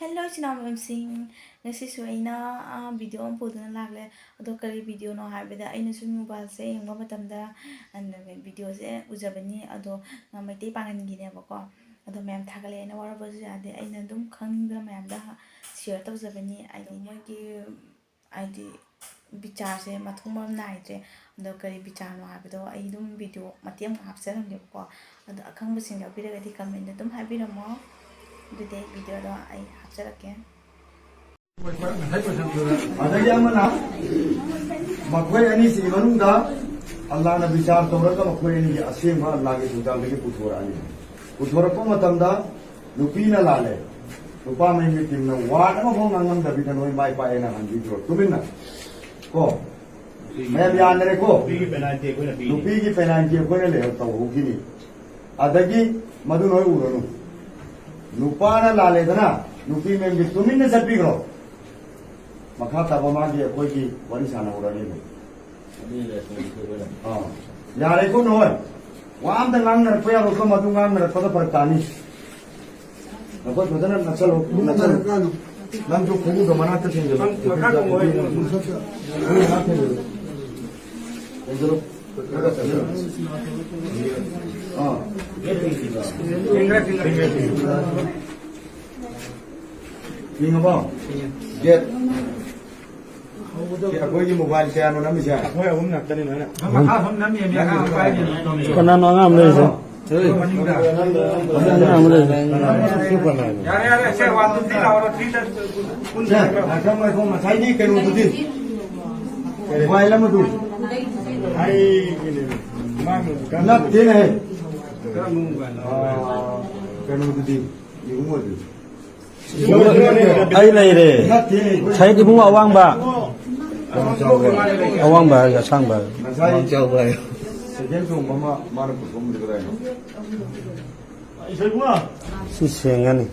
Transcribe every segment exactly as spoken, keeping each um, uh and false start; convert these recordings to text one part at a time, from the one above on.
Hello, ꯏꯆꯤꯟ ꯏꯅꯥꯎ ꯃꯌꯥꯝꯁꯤꯡ, ꯉꯁꯤꯁꯨ ꯑꯩꯅ, ꯑ, ꯚꯤꯗꯤꯑꯣ ꯑꯃ ꯄꯨꯗꯨꯅ ꯂꯥꯛꯂꯦ꯫ ꯑꯗꯣ ꯀꯔꯤ ꯚꯤꯗꯤꯑꯣꯅꯣ ꯍꯥꯏꯕꯗ, ꯑꯩꯅꯁꯨ ꯃꯣꯕꯥꯏꯜꯁꯦ ꯌꯦꯡꯕ ꯃꯇꯝꯗ, ꯑ, ꯚꯤꯗꯤꯑꯣꯁꯦ ꯎꯖꯕꯅꯤ꯫ ꯑꯗꯣ, ꯑ, ꯃꯩꯇꯩ ꯄꯥꯉꯜꯒꯤꯅꯦꯕꯀꯣ꯫ ꯑꯗꯣ ꯃꯌꯥꯝ ꯊꯥꯒꯠꯂꯛꯑꯦꯅ ꯋꯥꯔꯧꯕꯁꯨ ꯌꯥꯗꯦ, ꯑꯩꯅ ꯑꯗꯨꯝ ꯈꯪꯅꯤꯡꯗꯅ ꯃꯌꯥꯝꯗ ꯁꯤꯌꯔ ꯇꯧꯖꯕꯅꯤ꯫ ꯍꯥꯏꯗꯤ ꯃꯣꯏꯒꯤ, ꯍꯥꯏꯗꯤ, ꯕꯤꯆꯥꯔꯁꯦ ꯃꯊꯣꯡ ꯃꯔꯝ ꯅꯥꯏꯗ꯭ꯔꯦ꯫ ꯑꯗꯣ ꯀꯔꯤ ꯕꯤꯆꯥꯔꯅꯣ ꯍꯥꯏꯕꯗꯣ ꯑꯩ ꯑꯗꯨꯝ ꯚꯤꯗꯤꯑꯣ ꯃꯇꯦꯛ ꯑꯃ ꯍꯥꯞꯆꯔꯝꯒꯦꯕꯀꯣ꯫ ꯑꯗꯣ ꯑꯈꯪꯕꯁꯤꯡ ꯌꯥꯎꯕꯤꯔꯒꯗꯤ ꯀꯃꯦꯟꯗ ꯑꯗꯨꯝ ꯍꯥꯏꯕꯤꯔꯝꯃꯣ꯫ ꯑꯗꯨꯗꯤ ꯑꯩ ꯚꯤꯗꯤꯑꯣꯗꯣ ꯑꯩ ꯍꯥꯞꯆꯔꯛꯀꯦ꯫ ꯑꯗꯒꯤ ꯑꯃꯅ, ꯃꯈꯣꯏ ꯑꯅꯤꯁꯤꯒꯤ ꯃꯅꯨꯡꯗ ꯑꯜꯂꯥꯍꯅ ꯕꯤꯆꯥꯔ ꯇꯧꯔꯒ ꯃꯈꯣꯏ ꯑꯅꯤꯒꯤ ꯑꯁꯦꯡꯕ ꯑꯜꯂꯥꯍꯒꯤ ꯊꯧꯖꯥꯜꯗꯒꯤ ꯄꯨꯊꯣꯔꯛꯑꯅꯤ꯫ ꯄꯨꯊꯣꯔꯛꯄ ꯃꯇꯝꯗ ꯅꯨꯄꯤꯅ ꯂꯥꯜꯂꯦ, ꯅꯨꯄꯥ ꯃꯌꯨꯝꯒꯤ ꯇꯤꯝꯅ ꯋꯥꯔꯗ ꯑꯃꯐꯥꯎ ꯉꯥꯡꯉꯝꯗꯕꯤꯗ ꯅꯣꯏ ꯃꯥꯏ ꯄꯥꯛꯑꯦꯅ ꯍꯟꯕꯤꯈ꯭ꯔꯣ ꯇꯨꯃꯤꯟꯅ꯫ ꯀꯣ? ꯃꯌꯥꯝ ꯌꯥꯅꯔꯦꯀꯣ? ꯅꯨꯄꯤꯒꯤ ꯄꯦꯅꯥꯜꯇꯤ ꯑꯩꯈꯣꯏꯅ ꯄꯤꯅꯤ꯫ ꯅꯨꯄꯤꯒꯤ ꯄꯦꯅꯥꯜꯇꯤ ꯑꯩꯈꯣꯏꯅ ꯂꯩꯍꯧ-, ꯇꯧꯍꯧꯈꯤꯅꯤ꯫ ꯑꯗꯒꯤ ꯃꯗꯨ ꯅꯣꯏ ꯎꯔꯅꯨ꯫ ꯅꯨꯄꯥꯅ ꯂꯥꯜꯂꯦꯗꯅ, ꯅꯨꯄꯤ ꯃꯌꯨꯝꯒꯤ ꯇꯨꯃꯤꯟꯅ ꯆꯠꯄꯤꯈ꯭ꯔꯣ꯫ ꯃꯈꯥ ꯇꯥꯕ ꯃꯥꯒꯤ ꯑꯩꯈꯣꯏꯒꯤ ꯋꯥꯔꯤ ꯁꯥꯟꯅꯍꯧꯔꯅꯤ꯫ ꯑꯥ꯫ ꯌꯥꯔꯦꯀꯣ ꯅꯣꯏ? ꯋꯥ ꯑꯝꯇ ꯉꯥꯡꯅꯔꯛꯄ ꯌꯥꯔꯣꯏꯀꯣ, ꯃꯗꯨ ꯉꯥꯡꯅꯔꯛꯄꯗ ꯐꯔꯛ ꯇꯥꯅꯤ꯫ ꯅꯈꯣꯏ ꯐꯖꯅ ꯅꯛꯁꯜꯂꯨ, ꯅꯛꯁꯜꯂꯨ꯫ ꯅꯪꯁꯨ ꯈꯣꯡꯎꯞꯗꯣ ꯃꯅꯥꯛꯇ ꯊꯦꯡꯖꯤꯜꯂꯨ꯫ ꯃꯈꯥ ꯀꯨꯝꯃꯣ, ꯑꯩ ꯈꯣꯡꯎꯞ ꯃꯅꯥꯛ ꯊꯦꯡꯖꯤꯜꯂꯨ꯫ ꯊꯦꯡꯖꯤꯜꯂꯨ꯫ ꯑꯥ꯫ ꯊꯤꯡꯉꯕꯣ? ꯒꯦꯠ꯫ ꯁꯤ ꯑꯩꯈꯣꯏꯒꯤ ꯃꯣꯕꯥꯏꯜ ꯀꯌꯥꯅꯣ ꯅꯝꯃꯤꯁꯦ? ꯑꯩꯈꯣꯏ ꯑꯍꯨꯝ ꯉꯥꯛꯇꯅꯤ ꯂꯣꯏꯅ꯫ ꯃꯈꯥ ꯑꯍꯨꯝ ꯅꯝꯃꯤ, ꯃꯤ ꯑꯉꯥꯡ ꯑꯃ ꯄꯥꯏꯔꯤ꯫ ꯀꯅꯥꯅꯣ ꯑꯉꯥꯡ ꯑꯃ ꯂꯩꯔꯤꯁꯦ? ꯃꯅꯤꯡꯗ꯫ ꯑꯉꯥꯡ ꯑꯃ ꯂꯩꯔꯤꯁꯦ꯫ ꯌꯥꯔꯦ, ꯌꯥꯔꯦ, ꯁꯦ, one, two, three ꯂꯥꯎꯔꯣ, three ꯗ ꯄꯨꯟꯅ ꯁꯦ, ꯆꯠꯈ꯭ꯔꯣ꯫ ꯉꯥꯏꯈꯣ, ꯉꯥꯏꯈꯣ, ꯉꯁꯥꯏꯗꯤ ꯀꯩꯅꯣꯗꯨꯗꯤ? ꯃꯣꯕꯥꯏꯜ ꯑꯃꯗꯨ? ꯑꯩꯒꯤꯅꯦ꯫ ꯃꯥ ꯅꯠꯇꯦꯅꯦ꯫ ꯑꯥ, ꯀꯩꯅꯣꯗꯨꯗꯤ? ꯏꯕꯨꯡꯉꯣꯗꯨꯗꯤ? ꯑꯩ ꯂꯩꯔꯦ꯫ ꯁꯍꯤꯗ ꯏꯕꯨꯡꯉꯣ ꯑꯋꯥꯡꯕ꯫ ꯑꯋꯥꯡꯕ ꯍꯥꯏꯁꯦ ꯑꯁꯥꯡꯕ ꯍꯥꯏꯁꯦ꯫ ꯉꯁꯥꯏ ꯁꯦꯀꯦꯟ ꯆꯣꯡꯕ ꯑꯃ ꯃꯥꯅ ꯄꯨꯊꯣꯛꯑꯝꯕꯗꯤ ꯀꯗꯥꯏꯅꯣ? ꯁꯤ ꯁꯦꯡꯉꯅꯤ꯫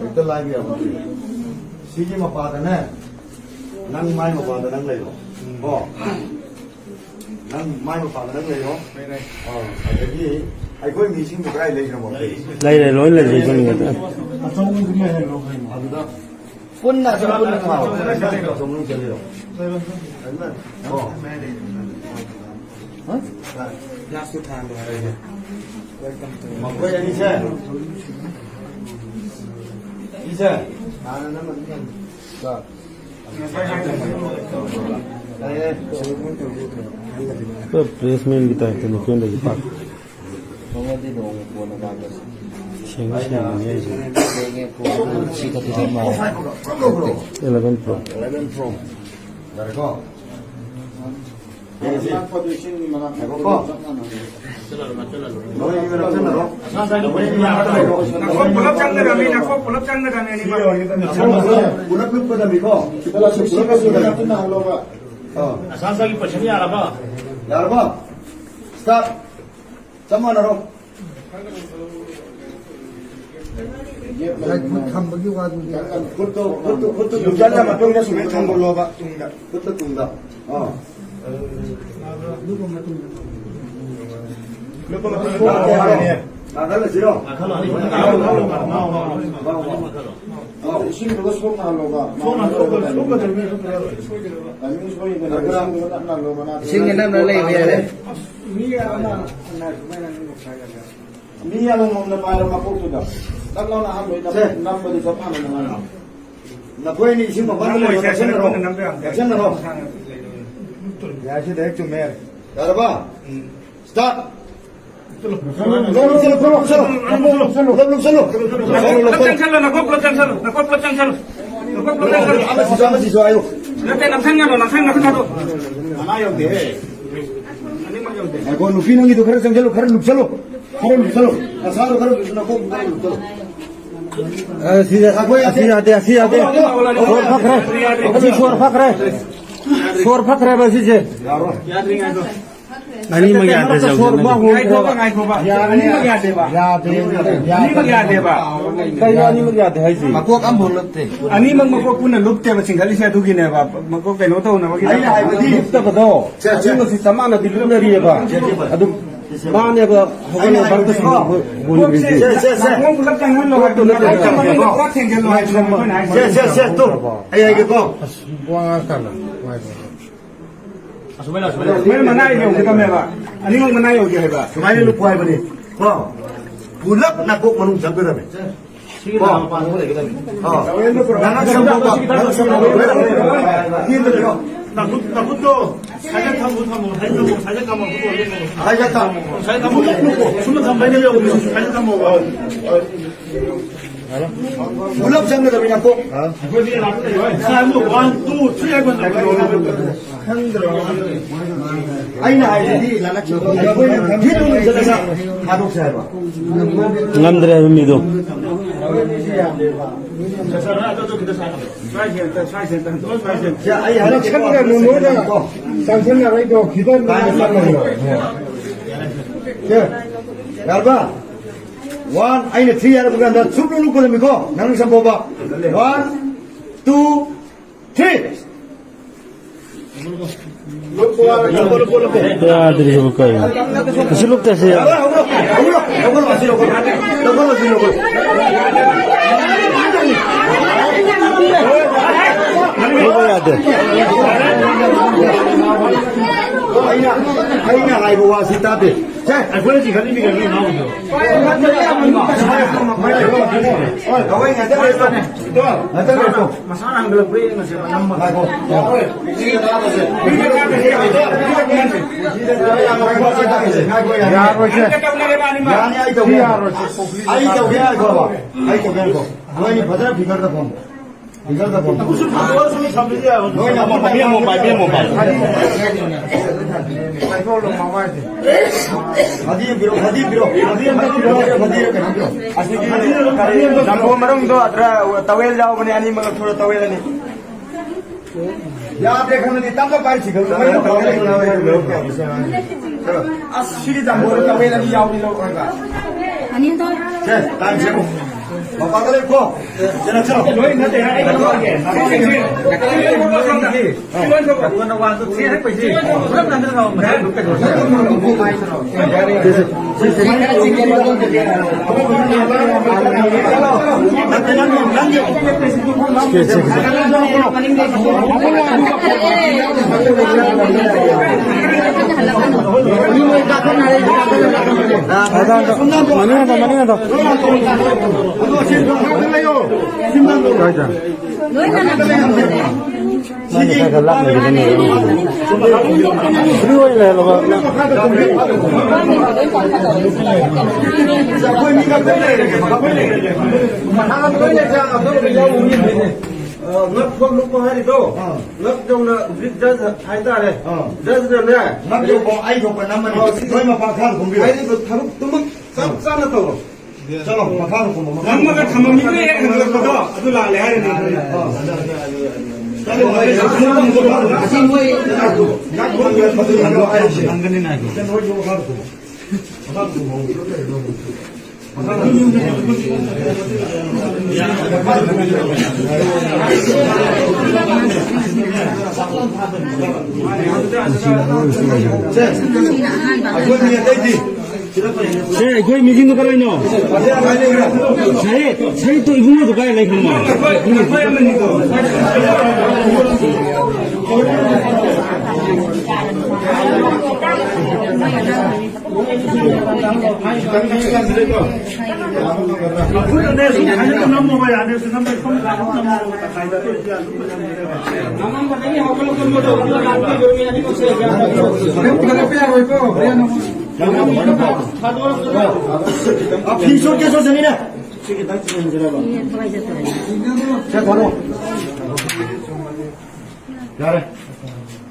ꯍꯦꯛꯇ ꯂꯥꯏꯕ ꯌꯥꯕ ꯅꯠꯇꯦ꯫ ꯁꯤꯒꯤ ꯃꯄꯥꯗꯅꯦ, ꯅꯪ ꯃꯥꯏ ꯃꯄꯥꯗ ꯅꯪ ꯂꯩꯔꯣ꯫ ꯀꯣ? ꯅꯪ ꯃꯥꯏ ꯃꯄꯥꯗ ꯅꯪ ꯂꯩꯔꯣ꯫ ꯑꯥ, ꯑꯗꯒꯤ ꯑꯩꯈꯣꯏ ꯃꯤꯁꯤꯡꯗꯣ ꯀꯗꯥꯏ ꯂꯩꯈ꯭ꯔꯃꯣ? ꯂꯩꯔꯦ, ꯂꯣꯏ ꯂꯩꯔꯦ, ꯂꯩꯔꯦ꯫ ꯑꯆꯧꯕꯗꯨ ꯂꯩꯍꯜꯂꯣ ꯀꯩꯅꯣ꯫ ꯑꯗꯨꯗ ꯄꯨꯟꯅ ꯑꯗꯨꯝ ꯄꯨꯟꯅ ꯊꯥꯔꯣ꯫ ꯑꯆꯧꯕ ꯃꯅꯨꯡ ꯆꯪꯁꯤꯜꯂꯣ꯫ ꯑꯣ꯫ ꯍꯥ? ꯒ꯭ꯂꯥꯁꯇꯨ ꯊꯥꯍꯜꯂꯣ ꯍꯥꯏꯔꯒꯦ꯫ ꯃꯈꯣꯏ ꯑꯅꯤꯁꯦ꯫ ꯁꯤꯁꯦ꯫ ꯄꯨꯔꯥ placement ꯒꯤ type ꯇꯅꯤ ꯄꯦꯟꯗꯒꯤ ꯄꯥꯛ꯫ ꯁꯦꯡꯗꯤ ꯁꯦꯡꯕꯅꯤ ꯑꯩꯁꯦ꯫ Eleven Pro꯫ ꯌꯥꯔꯦꯀꯣ? ꯌꯦꯡꯉꯁꯤ꯫ ꯉꯥꯏꯈꯣꯀꯣ꯫ ꯅꯣꯏ ꯑꯅꯤꯃꯛ ꯅꯛꯁꯟꯅꯔꯣ꯫ ꯅꯈꯣꯡ ꯄꯨꯂꯞ ꯆꯪꯒꯗꯕꯅꯤ, ꯅꯈꯣꯡ ꯄꯨꯂꯞ ꯆꯪꯒꯗꯕꯅꯤ ꯑꯅꯤꯃꯛ꯫ ꯄꯨꯂꯞ ꯂꯨꯞꯀꯗꯕꯅꯤꯀꯣ꯫ ꯄꯨꯂꯞ ꯂꯨꯞꯀꯗꯕꯅꯤ꯫ ꯑꯥ꯫ ꯅꯁꯥ ꯅꯁꯥꯒꯤ position ꯌꯥꯔꯕ? ꯌꯥꯔꯕ? Start꯫ ꯆꯞ ꯃꯥꯟꯅꯔꯣ꯫ ꯂꯥꯏ ꯈꯨꯠ ꯊꯝꯕꯒꯤ ꯋꯥꯗꯨꯗꯤ꯫ ꯈꯨꯠꯇꯣ, ꯈꯨꯠꯇꯣ, ꯈꯨꯠꯇꯣ ꯂꯨꯞꯁꯜꯂ ꯃꯇꯨꯡꯗ ꯁꯨꯃꯥꯏꯅ ꯊꯝꯒꯠꯂꯣꯕ꯫ ꯈꯨꯠꯇ ꯇꯨꯡꯗ꯫ ꯑꯥ꯫ ꯂꯨꯞꯄ ꯃꯇꯨꯡꯗ꯫ ꯂꯨꯞꯄ ꯃꯇꯨꯡꯗ꯫ ꯅꯥꯀꯜꯂꯁꯤꯔꯣ? ꯅꯥꯀꯜꯂꯣ, ꯑꯅꯤ ꯅꯥꯀꯜꯂꯣ꯫ ꯏꯁꯤꯡꯗꯨꯒ ꯁꯣꯛꯅꯍꯜꯂꯣꯕ꯫ ꯁꯣꯛꯅ-, ꯁꯣꯛꯅ-, ꯁꯣꯛꯅ-, ꯇꯥꯏꯃꯤꯡ ꯁꯣꯏꯗꯅ ꯏꯁꯤꯡꯗꯨꯒ ꯅꯞꯅꯍꯜꯂꯣꯕ, ꯅꯥꯗ꯫ ꯏꯁꯤꯡ ꯑꯅꯝꯕ ꯂꯩꯕ ꯌꯥꯔꯦ꯫ ꯃꯤ ꯑꯃ ꯁꯨꯃꯥꯏꯅ ꯃꯤ ꯑꯃꯃꯝꯅ ꯄꯥꯏꯔꯣ ꯃꯀꯣꯛꯇꯨꯗ꯫ ꯇꯛ ꯂꯥꯎꯅ ꯑꯍꯥꯟꯕꯩ ꯅꯝ-, ꯁꯦ꯫ ꯅꯝꯕꯗꯨ ꯆꯞ ꯃꯥꯟꯅꯅ ꯅꯝꯃꯣ꯫ ꯅꯈꯣꯏ ꯑꯅꯤ ꯏꯁꯤꯡ ꯃꯄꯥꯟꯗ ꯂꯩꯔꯣ, ꯅꯝꯕ ꯌꯥꯗꯦ꯫ ꯅꯛꯁꯟꯅꯔꯣ꯫ ꯅꯝꯕ ꯌꯥꯗꯦ꯫ ꯅꯛꯁꯟꯅꯔꯣ꯫ ꯌꯥꯏ, ꯁꯤꯗ ꯍꯦꯛ ꯆꯨꯝꯃꯦ꯫ ꯌꯥꯔꯕ? ꯎꯝ꯫ Start꯫ ꯆꯠꯂꯣ, ꯆꯠꯂꯣ, ꯆꯠꯂꯣ, ꯆꯠꯂꯣ, ꯆꯠꯂꯣ꯫ ꯆꯠꯂꯣ, ꯆꯠꯂꯣ, ꯆꯠꯂꯣ꯫ ꯄꯨꯂꯞ ꯆꯪꯁꯜꯂꯣ, ꯅꯈꯣꯡ ꯄꯨꯂꯞ ꯆꯪꯁꯜꯂꯣ, ꯅꯈꯣꯡ ꯄꯨꯂꯞ ꯆꯪꯁꯜꯂꯣ, ꯅꯈꯣꯡ ꯄꯨꯂꯞ ꯆꯪꯁꯜꯂꯣ꯫ ꯑꯃꯁꯤꯁꯨ, ꯑꯃꯁꯤꯁꯨ ꯍꯥꯏꯌꯨ꯫ ꯅꯠꯇꯦ, ꯅꯝꯁꯟꯒꯅꯣ, ꯅꯝꯁꯟ-, ꯅꯝꯁꯟꯒꯅꯣ꯫ ꯃꯅꯥ ꯌꯧꯗꯦꯍꯦ꯫ ꯑꯅꯤꯃꯛ ꯌꯧꯗꯦ꯫ ꯉꯥꯏꯈꯣ, ꯅꯨꯄꯤ ꯅꯪꯒꯤꯗꯣ ꯈꯔ ꯆꯪꯁꯜꯂꯨ, ꯈꯔ ꯂꯨꯞꯁꯜꯂꯨ, ꯈꯔ ꯂꯨꯞꯁꯜꯂꯨ꯫ ꯅꯁꯥꯗꯣ ꯈꯔ ꯂꯨꯞꯁꯜꯂꯨ, ꯅꯈꯣꯡꯗꯣ ꯈꯔ ꯂꯨꯞꯁꯜꯂꯨ꯫ ꯑ, ꯁꯤꯗ, ꯑꯩꯈꯣꯏ ꯑꯁꯤ ꯌꯥꯗꯦ, ꯑꯁꯤ ꯌꯥꯗꯦ꯫ ꯁꯣꯔ ꯐꯛꯈ꯭ꯔꯦ꯫ ꯑꯁꯤ ꯁꯣꯔ ꯐꯛꯈ꯭ꯔꯦ꯫ ꯁꯣꯔ ꯐꯛꯈ꯭ꯔꯦꯕ ꯁꯤꯁꯦ꯫ ꯌꯥꯔꯣꯏ꯫ ꯌꯥꯗ꯭ꯔꯤ, ꯉꯥꯏꯈꯣ꯫ ꯑꯅꯤꯃꯛ ꯌꯥꯗꯦ, ꯖꯧꯖꯅ꯫ ꯉꯥꯏꯈꯣꯕ, ꯉꯥꯏꯈꯣꯕ꯫ ꯌꯥꯗꯦ꯫ ꯑꯅꯤꯃꯛ ꯌꯥꯗꯦꯕ꯫ ꯌꯥꯗꯦ꯫ ꯑꯅꯤꯃꯛ ꯌꯥꯗꯦꯕ꯫ ꯀꯩꯅꯣ ꯑꯅꯤꯃꯛ ꯌꯥꯗꯦ ꯍꯥꯏꯁꯤ? ꯃꯀꯣꯛ ꯑꯃꯐꯥꯎ ꯂꯨꯞꯇꯦ꯫ ꯑꯅꯤꯃꯛ ꯃꯀꯣꯛ ꯄꯨꯟꯅ ꯂꯨꯞꯇꯦꯕ, ꯆꯤꯡꯈꯠꯂꯤꯁꯦ ꯑꯗꯨꯒꯤꯅꯦꯕ꯫ ꯃꯀꯣꯛ ꯀꯩꯅꯣ ꯇꯧꯅꯕꯒꯤ ꯑꯩꯅ ꯍꯥꯏꯕꯗꯤ ꯂꯨꯞꯇꯕꯗꯣ, ꯁꯦ, ꯁꯦ꯫ ꯑꯅꯤꯃꯛꯁꯤ ꯆꯞ ꯃꯥꯟꯅꯗꯤ ꯂꯨꯞꯅꯔꯤꯑꯕ꯫ ꯁꯦ, ꯁꯦ꯫ ꯑꯗꯨ ꯃꯥꯅꯦꯕ ꯍꯧꯒꯠꯂꯒ ꯑꯩꯅ ꯍꯥꯏꯕꯗꯤꯀꯣ꯫ ꯕꯥꯔꯇ ꯁꯥꯟꯅꯕ ꯒꯣꯜ ꯁꯦ, ꯁꯦ, ꯁꯦ, ꯁꯦ꯫ ꯅꯥꯀꯣꯡ ꯄꯨꯂꯞ ꯆꯪꯍꯜꯂꯣ ꯍꯥꯏꯕ꯫ ꯄꯨꯂꯞ ꯊꯦꯡꯖꯜꯂꯣ ꯍꯥꯏꯕ꯫ ꯁꯦ, ꯁꯦ, ꯁꯦ, ꯇꯨ꯫ ꯑꯩ ꯍꯥꯏꯒꯦꯀꯣ꯫ ꯋꯥ ꯉꯥꯡꯉꯛꯀꯅꯨ꯫ ꯁꯨꯃꯥꯏꯅ, ꯁꯨꯃꯥꯏꯅ꯫ ꯃꯣꯏ ꯃꯅꯥ ꯌꯧꯒꯗꯕꯅꯦꯕ꯫ ꯑꯅꯤꯃꯛ ꯃꯅꯥ ꯌꯧꯒꯦ ꯍꯥꯏꯕ꯫ ꯁꯨꯃꯥꯏꯅ ꯂꯨꯞꯄꯨ ꯍꯥꯏꯕꯅꯤ꯫ ꯀꯣ? ꯄꯨꯂꯞ ꯅꯥꯀꯣꯛ ꯃꯅꯨꯡ ꯆꯪꯒꯗꯕꯅꯤ꯫ ꯀꯣ? ꯑꯥ꯫ ꯅꯪ ꯁꯪꯕꯧꯕ, ꯅꯪ ꯁꯪꯕꯧꯕ꯫ ꯅꯥꯈꯨꯠ, ꯅꯥꯈꯨꯠꯇꯣ ꯁꯥꯏꯗ ꯊꯝꯃꯨ, ꯊꯝꯃꯨ, ꯁꯥꯏꯗ ꯊꯝꯃꯨ, ꯁꯥꯏꯗ ꯊꯝꯃꯨ, ꯁꯥꯏꯗ ꯊꯝꯃꯨ꯫ ꯁꯥꯏꯗ ꯊꯝꯃꯨ꯫ ꯁꯥꯏꯗ ꯊꯝꯃꯨ꯫ ꯁꯨꯝꯅ ꯊꯝꯕ ꯑꯩꯅ ꯌꯧꯕꯁꯨ ꯁꯥꯏꯗ ꯊꯝꯃꯣꯕ꯫ ꯄꯨꯂꯞ ꯆꯪꯒꯗꯕꯅꯤ ꯅꯥꯀꯣꯛ꯫ ꯑꯩꯈꯣꯏꯗꯤ ꯂꯥꯛꯀꯗꯣꯏꯔꯣꯏ꯫ ꯁꯥꯏ ꯑꯃꯨꯛ one, two, three ꯍꯥꯏꯕ ꯅꯠꯇ꯭ꯔꯣ? ꯑꯩꯅ ꯍꯥꯏꯕꯗꯤ ꯍꯤꯠ ꯑꯣꯏꯅ ꯆꯠꯂꯒ ꯊꯥꯗꯣꯛꯁꯦ ꯍꯥꯏꯕ꯫ ꯉꯝꯗ꯭ꯔꯦ ꯍꯥꯏꯕ ꯃꯤꯗꯣ꯫ ꯁꯦ, ꯑꯩ ꯍꯥꯏꯔꯛꯀꯦꯀꯣ꯫ ꯆꯪꯁꯟꯒꯅꯨ, ꯅꯣꯏꯅ ꯆꯪꯁꯟꯅꯔꯣꯏꯗꯣ, ꯈꯤꯇꯪ ꯀꯥꯏꯅ ꯆꯪꯉꯣꯏꯗꯣ꯫ ꯁꯦ, ꯌꯥꯔꯕ? One, ꯑꯩꯅ three ꯍꯥꯏꯔꯛꯄ ꯀꯥꯟꯗ ꯁꯨꯞ ꯂꯨꯞ ꯂꯨꯞꯀꯗꯕꯅꯤꯀꯣ, ꯅꯪ ꯁꯪꯕꯧꯕ꯫ One, two, three꯫ ꯌꯥꯗ꯭ꯔꯤꯕ ꯀꯩꯅꯣ? ꯑꯁꯤ ꯂꯨꯞꯇꯁꯤ ꯌꯥꯔꯣꯏ꯫ ꯂꯧꯈꯠꯂꯣ, ꯂꯧꯈꯠꯂꯣ, ꯂꯧꯈꯠꯂꯣ, ꯑꯁꯤ ꯂꯧꯈꯠꯂꯣ꯫ ꯂꯧꯈꯠꯂꯣ, ꯑꯁꯤ ꯂꯧꯈꯠꯂꯣ꯫ ꯂꯧꯕ ꯌꯥꯗꯦ꯫ ꯑꯩꯅ, ꯑꯩꯅ ꯍꯥꯏꯕ ꯋꯥꯁꯤ ꯇꯥꯗꯦ꯫ ꯁꯦ, ꯑꯩꯈꯣꯏꯅ ꯆꯤꯡꯈꯠꯂꯤꯃꯤ ꯀꯩꯅꯣ, ꯏꯅꯥꯎꯒꯤꯗꯣ꯫ ꯍꯣꯏ, ꯉꯥꯛꯇꯪ rest ꯇꯧ꯫ ꯉꯥꯛꯇꯪ rest ꯇꯧ꯫ ꯃꯁꯥꯅ ꯍꯟꯒꯠꯂꯛꯄ꯭ꯔꯥ ꯌꯦꯡꯉꯁꯦꯕ, ꯅꯝꯃꯒ꯫ ꯉꯥꯏꯈꯣ꯫ ꯌꯥꯔꯣꯏꯁꯦ꯫ ꯌꯥꯅꯤ, ꯑꯩ ꯇꯧꯒꯦ꯫ ꯁꯤ ꯌꯥꯔꯣꯏꯁꯦ, ꯄꯨꯈ꯭ꯔꯤ ꯑꯩ ꯇꯧꯒꯦ, ꯉꯥꯏꯈꯣꯕ꯫ ꯑꯩ ꯇꯧꯒꯦ, ꯉꯥꯏꯈꯣ꯫ ꯅꯣꯏꯅꯤ ꯐꯖꯅ figure ꯗ ꯐꯝꯃꯣ꯫ Figure ꯗ ꯐꯝꯃꯣ꯫ ꯅꯣꯏꯅ ꯑꯃ ꯄꯥꯏꯕꯤ, ꯑꯃ ꯄꯥꯏꯕꯤ, ꯑꯃ ꯄꯥꯏꯕꯤ꯫ ꯐꯗꯤ ꯑꯃ ꯄꯤꯔꯛꯑꯣ, ꯐꯗꯤ ꯑꯃ ꯄꯤꯔꯛꯑꯣ, ꯐꯗꯤ ꯑꯃ ꯄꯤꯔꯛꯑꯣ, ꯐꯗꯤ ꯑꯃ ꯄꯤꯔꯛꯑꯣ꯫ ꯑꯁꯤꯒꯤ ꯖꯝꯕꯣ ꯃꯅꯨꯡꯗꯣ ꯑꯗ꯭ꯔ towel ꯌꯥꯎꯕꯅꯦ, ꯑꯅꯤꯃꯛ ꯂꯧꯊꯣꯔꯛꯑꯣ, towel ꯑꯅꯤ꯫ ꯌꯥꯗ꯭ꯔꯦ ꯈꯪꯉꯗꯤ ꯇꯞꯅ ꯄꯥꯏꯔꯤꯁꯤ ꯈꯪꯉꯤ꯫ ꯑꯁ, ꯁꯤꯒꯤ ꯖꯝꯕꯣꯗ ꯇꯋꯦꯜ ꯑꯅꯤ ꯌꯥꯎꯕꯤ ꯂꯧꯔꯒ꯫ ꯑꯅꯤ ꯍꯟꯗꯣꯛ꯫ ꯁꯦ, ꯇꯥꯟꯁꯦ꯫ ꯃꯄꯥꯟꯗ ꯂꯦꯞꯀꯣ꯫ ꯁꯤꯗ ꯆꯠꯂꯣ꯫ ꯂꯣꯏ ꯅꯠꯇꯦ, ꯑꯩ ꯂꯧꯔꯒꯦ꯫ ꯃꯅꯤꯡ ꯍꯟꯗꯣ, ꯃꯅꯤꯡ ꯍꯟꯗꯣ꯫ ꯀꯥꯏꯗ? ꯁꯤꯗꯤ ꯈꯔ ꯈꯔ ꯂꯥꯞꯅ ꯂꯩꯒꯗꯕꯅꯤ꯫ Free ꯑꯣꯏꯅ ꯂꯩꯍꯜꯂꯣꯕ꯫ ꯑꯩꯈꯣꯏ ꯃꯤ ꯈꯛꯇ ꯂꯩꯔꯦ꯫ ꯃꯊꯥ ꯂꯣꯏꯅ ꯆꯥ-, ꯑꯗꯨꯝ ꯌꯥꯎꯕ ꯃꯤ ꯂꯩꯅꯦ꯫ ꯑ, ꯉꯛ ꯐꯣꯛ ꯂꯨꯞꯄ ꯍꯥꯏꯔꯤꯗꯣ, ꯑꯥ꯫ ꯉꯛ ꯌꯧꯅ ꯍꯧꯖꯤꯛ ꯖꯁ ꯍꯥꯏꯇꯥꯔꯦ꯫ ꯑꯥ꯫ ꯖꯁꯅꯅꯦ꯫ ꯉꯛ ꯌꯧꯕ ꯑꯩ ꯊꯣꯛꯄ ꯅꯝꯃꯅꯤ꯫ ꯑꯥ, ꯁꯤ ꯂꯣꯏ ꯃꯄꯥ ꯈꯔ ꯈꯨꯝꯕꯤꯌꯨ꯫ ꯍꯥꯏꯔꯤꯕ ꯊꯕꯛꯇꯨꯃꯛ ꯆꯞ ꯆꯥꯅ ꯇꯧꯔꯣ꯫ ꯆꯠꯂꯣ, ꯃꯈꯥꯗ ꯀꯨꯝꯃꯣ, ꯃꯈꯥꯗ꯫ ꯅꯝꯃꯒ ꯊꯝꯃꯝꯃꯤꯗꯨꯅ ꯍꯦꯛ ꯍꯟꯖꯤꯜꯂꯛꯄꯗꯣ ꯑꯗꯨ ꯂꯥꯜꯂꯦ ꯍꯥꯏꯔꯅꯤ꯫ ꯆꯠꯂꯣ, ꯃꯈꯥꯗ ꯀꯨꯝꯃꯣ꯫ ꯃꯈꯥꯗ ꯀꯨꯝꯃꯣ꯫ ꯃꯈꯥꯗ ꯀꯨꯝꯃꯣ꯫ ꯁꯦ, ꯑꯩꯈꯣꯏ ꯃꯤ ꯑꯇꯩꯗꯤ? ꯁꯦ, ꯑꯩꯈꯣꯏ ꯃꯤꯁꯤꯡꯗꯣ ꯀꯔꯥꯏꯅꯣ? ꯁꯍꯤꯠ, ꯁꯍꯤꯠꯇꯣ ꯏꯕꯨꯡꯉꯣꯗꯣ ꯀꯥꯏ ꯂꯩꯈ꯭ꯔꯅꯣ? ꯐꯤ ꯁꯨꯠ ꯀꯦꯁ ꯁꯅꯤꯅ꯫ ꯁꯦ, ꯊꯝꯃꯣ꯫ ꯌꯥꯔꯦ꯫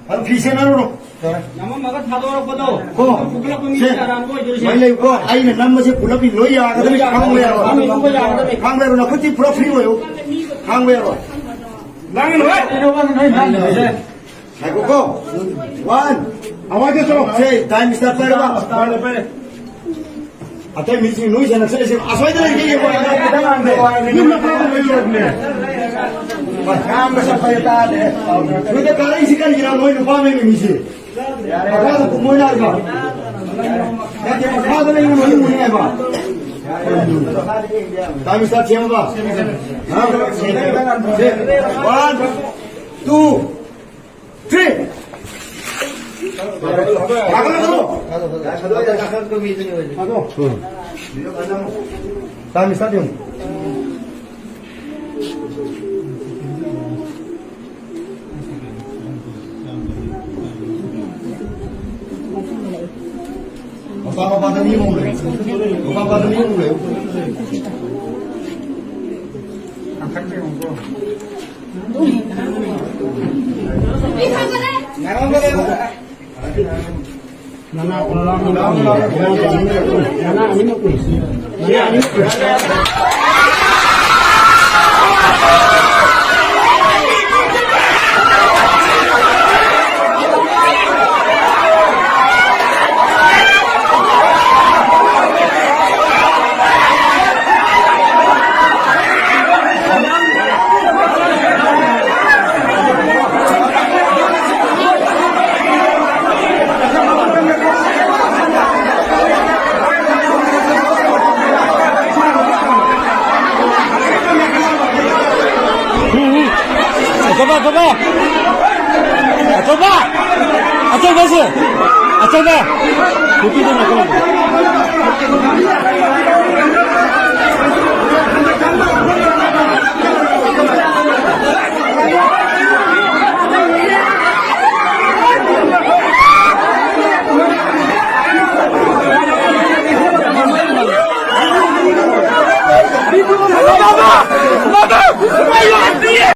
ꯑꯗꯨ ꯐꯤ ꯁꯦꯠꯅꯔꯨꯔꯣ꯫ ꯌꯥꯔꯦ꯫ ꯅꯝꯃꯝꯃꯒ ꯊꯥꯗꯣꯔꯛꯄꯗꯣ꯫ ꯀꯣ꯫ ꯐꯨꯒꯠꯂꯛꯄ ꯃꯤꯁꯦ ꯁꯦ꯫ ꯑꯔꯥꯟꯕ ꯑꯣꯏꯗꯣꯏꯁꯦ꯫ ꯃꯩ ꯂꯩꯌꯨꯀꯣ꯫ ꯑꯩꯅ ꯅꯝꯕꯁꯦ ꯄꯨꯂꯞꯀꯤ ꯂꯣꯏ ꯌꯥꯒꯗꯕꯅꯤ꯫ ꯂꯣꯏ ꯌꯥꯒꯗꯕꯅꯤ꯫ ꯈꯥꯡꯕ ꯌꯥꯔꯣꯏ꯫ ꯈꯥꯡꯕ ꯌꯥꯔꯣꯏ꯫ ꯅꯈꯨꯠꯇꯤ ꯄꯨꯔꯥ ꯐ꯭ꯔꯤ ꯑꯣꯏꯌꯨ꯫ ꯈꯥꯡꯕ ꯌꯥꯔꯣꯏ꯫ ꯉꯥꯏꯈꯣꯀꯣ꯫ One꯫ ꯑꯋꯥꯏꯗ ꯆꯠꯂꯣ꯫ ꯁꯦ, time start ꯄꯥꯏꯔꯕ? ꯄꯥꯏꯔꯦ, ꯄꯥꯏꯔꯦ꯫ ꯑꯇꯩ ꯃꯤꯁꯤꯡ ꯅꯣꯏ ꯁꯦꯟꯅ ꯆꯠꯂꯤꯁꯦ ꯑꯁ꯭ꯋꯥꯏꯗ ꯂꯩꯒꯦ ꯌꯦꯡꯉꯣ꯫ ꯌꯨꯝ ꯃꯈꯥꯗ ꯂꯩ ꯂꯩꯕꯅꯦ꯫ ꯉꯥꯡꯕ ꯁꯛꯄ ꯇꯥꯗꯦ꯫ ꯅꯣꯏꯗ ꯀꯥꯔꯛꯏꯁꯤ ꯀꯔꯤꯒꯤꯅꯣ? ꯅꯣꯏ ꯅꯨꯄꯥ ꯃꯌꯨꯝꯒꯤ ꯃꯤꯁꯤ꯫ ꯃꯈꯥꯗ ꯀꯨꯝꯃꯣꯏ ꯍꯥꯏꯕ꯫ ꯅꯠꯇꯦ, ꯃꯈꯥꯗ ꯂꯩꯕ ꯃꯌꯨꯝ ꯃꯅꯨꯡ ꯍꯥꯏꯕ꯫ Time start ꯁꯦꯝꯃꯕ? ꯍꯥ? One, two, three꯫ ꯀꯥꯈꯠꯂꯣ, ꯀꯥꯈꯠꯂꯣ꯫ Time start ꯌꯦꯡꯉꯨ꯫ ꯃꯄꯥ ꯃꯄꯥꯗ ꯃꯤ ꯑꯃꯃꯨꯛ ꯂꯩ꯫ ꯃꯄꯥ ꯃꯄꯥꯗ ꯃꯤ ꯑꯃꯃꯨꯛ ꯂꯩ꯫ ꯑꯆꯧꯕ, ꯑꯆꯧꯕ! ꯑꯆꯧꯕ! ꯑꯆꯧꯕꯁꯦ! ꯑꯆꯧꯕ! ꯅꯨꯄꯤꯗꯨꯅ ꯑꯆꯧꯕ!